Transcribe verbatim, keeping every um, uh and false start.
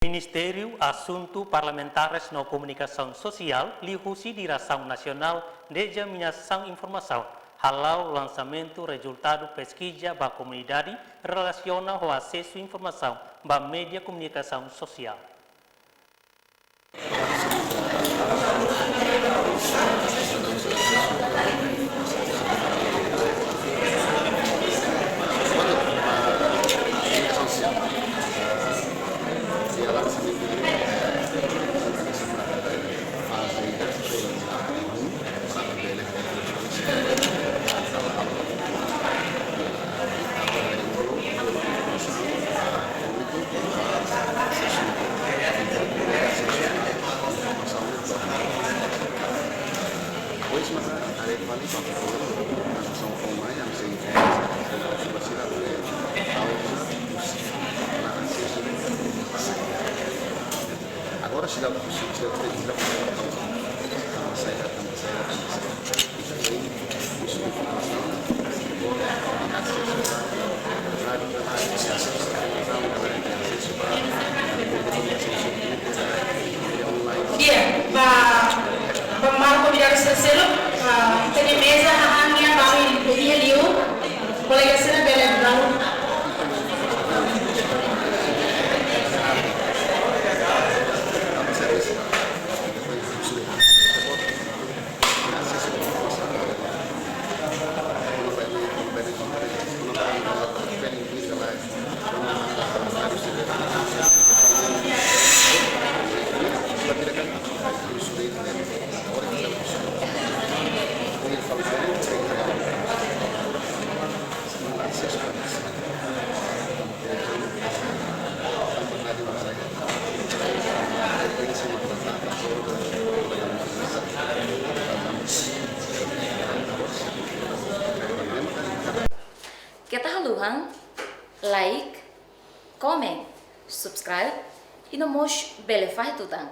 Ministériu Asuntu Parlamentares no Komunikasaun Sosiál, liuhusi Diresaun Nasionál Diseminasaun Informasaun, hala'o lansamentu rezultadu peskiza ba komunidade relasiona ho asesu informasaun ba média komunikasaun sosiál. Agora, se dá, se dá, se dá, Di'ak, ba, ba maluk konvidadu sira seluk, ah, ita-nia meza hahán nian balu iha li'ur, kolega sira bele balu. Keta haluhan like, comment, subscribe, i no mós bele fahe tutan.